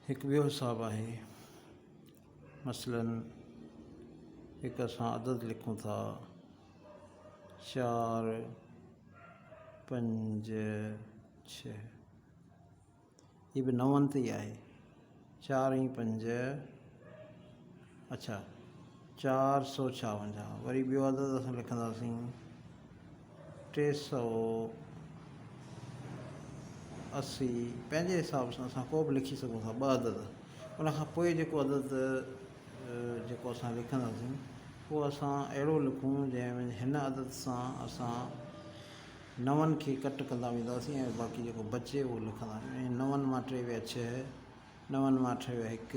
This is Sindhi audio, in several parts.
هڪ ٻيو حساب آهي مثلاً هڪ اسان عدد لکون ٿا چار پنج ڇهه هي به نون تي ئي آهي چار ۽ پنج اڇا 456. وري ٻيو عدد اسان لکنداسين 380. پنهنجي حساب سان اسان ڪو به لکي سگهون ٿا ٻه عدد. ان کان پوء جيڪو عدد جيڪو اسان لکنداسين اهو اسان اهڙو لکون جنهن ۾ هن عدد سان اسان نون کي ڪٽ ڪندا وينداسين ۽ باقي جيڪو بچي اهو لکنداسين. نون مان ٽي ويا ڇهه، نون مان اٺ ويا هڪ،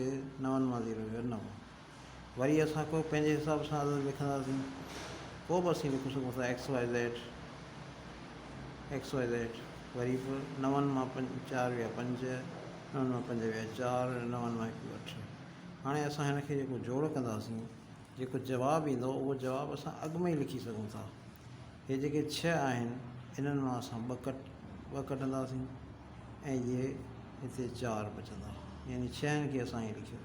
نون مان زيرو ويو نو. وري اسان ڪو پنهنجي حساب سان عدد لکنداسين. ڪو به اسين لکي سگهون ٿا X Y Z, X Y Z. وري به نون مان چار ويا پنج، نون مان پنج ويا چار، نون مان هڪ ويو اٺ. هاڻي اسان هن کي جيڪو جوڙ ڪنداسين، جيڪو جواب ايندو اهو جواب اسان اڳ ۾ ئي لکي سگهون ٿا. هي جيڪي ڇهه آهن انهن مان اسان ٻه ڪٽ ٻه ڪڍنداسين ۽ اهي هتي چار بچندا يعني ڇهن کي اسان ائين لکيو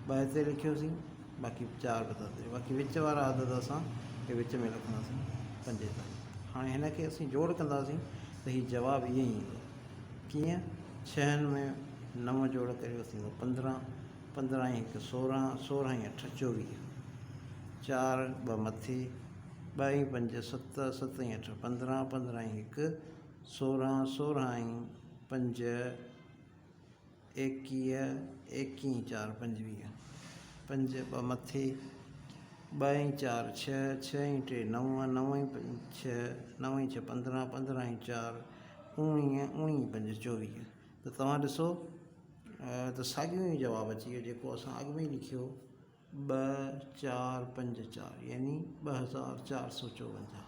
ٻه هتي لکيوسين باقي چار بچندا باقي وچ وارا عدد اسان هي وچ ۾ لکنداسين 45. هاڻي هن کي اسين جوڙ ڪنداسين ته هي جواب ائين ئي ايندو. ڪيئن؟ ڇهن ۾ نو جوڙ ڪريو ٿيندو 15، 15 ۽ هڪ 16، 16 ۽ اٺ 24، چار ٻه مٿي، ٻه ۽ پنج ست، ست ۽ اٺ 15، 15 ۽ هڪ 16، 16 ۽ پنج 21، 21 ۽ چار 25، پنج ٻه مٿي، ٻه ۽ چار ڇهه، ڇهه ۽ ٽي نو، نو ۽ ڇهه، نو ۽ ڇهه 15، 15 ۽ چار 19، 19 ۽ پنج 24. ته توهان ڏسو ته ساڳيو ئي جواب اچي ويو جيڪو اسان اڳ ۾ ئي لکيو هو. ٻه چار پنج چار يعني 2454،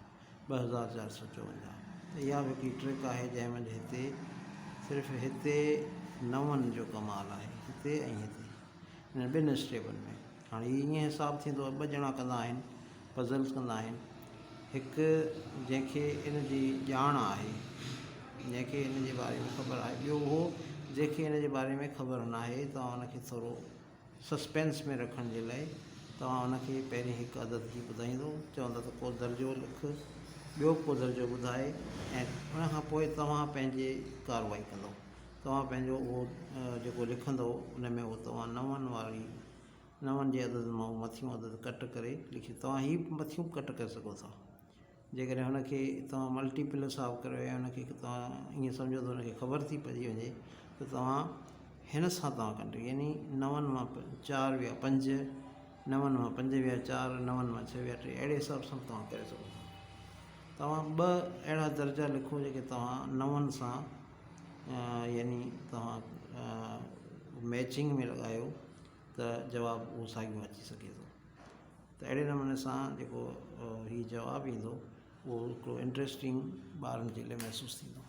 2454. ته اها به هڪڙي ٽرڪ آهي جنهن منجهه هتي صرف هتي نون جو ڪمال آهي هتي ۽ هتي انهن ٻن اسٽيپن ۾. هاڻي هي ائين حساب ٿيندو آهي ٻه ڄڻا ڪندا آهن پزلز ڪندا آهن هڪ جنهن کي ان جي ڄاڻ آهي جنهن کي ان جي باري ۾ خبر آهي ٻيو اهو جنهن کي ان جي باري ۾ خبر ناهي توهان ان کي ٿورو سسپينس ۾ رکڻ جي لاء توهان ان کي پهرين هڪ عدد جي ٻڌائيندو چوندا ته ڪو درجو لک ٻيو ڪو درجو ٻڌائي ۽ ان کان پوء توهان پنهنجي ڪارروائي ڪندو توهان پنهنجو اهو جيڪو لکندو ان ۾ اهو توهان نون واري نون جي عدد مان اهو مٿيون عدد ڪٽ ڪري لکي توهان هي مٿيون ڪٽ ڪري سگهو ٿا جيڪڏهن هن کي توهان ملٽيپل حساب ڪريو يا هن کي توهان ائين سمجهو ته هن کي خبر ٿي پئجي وڃي ته توهان هن سان توهان ڪنٽينيو يعني نون مان چار ويا پنج، نون مان پنج ويا چار، نون مان ڇهه ويا ٽي اهڙي حساب سان به توهان ڪري سگهو ٿا. توهان ٻه اهڙا درجا لکو جيڪي توهان نون سان يعني توهان ميچنگ ۾ لڳايو ته جواب اهو ساڳيو اچي سگهي ٿو. ته اهڙي نموني سان جيڪو هي جواب ايندو اهو هڪڙو انٽريسٽنگ ٻارن جي لاء محسوس ٿيندو.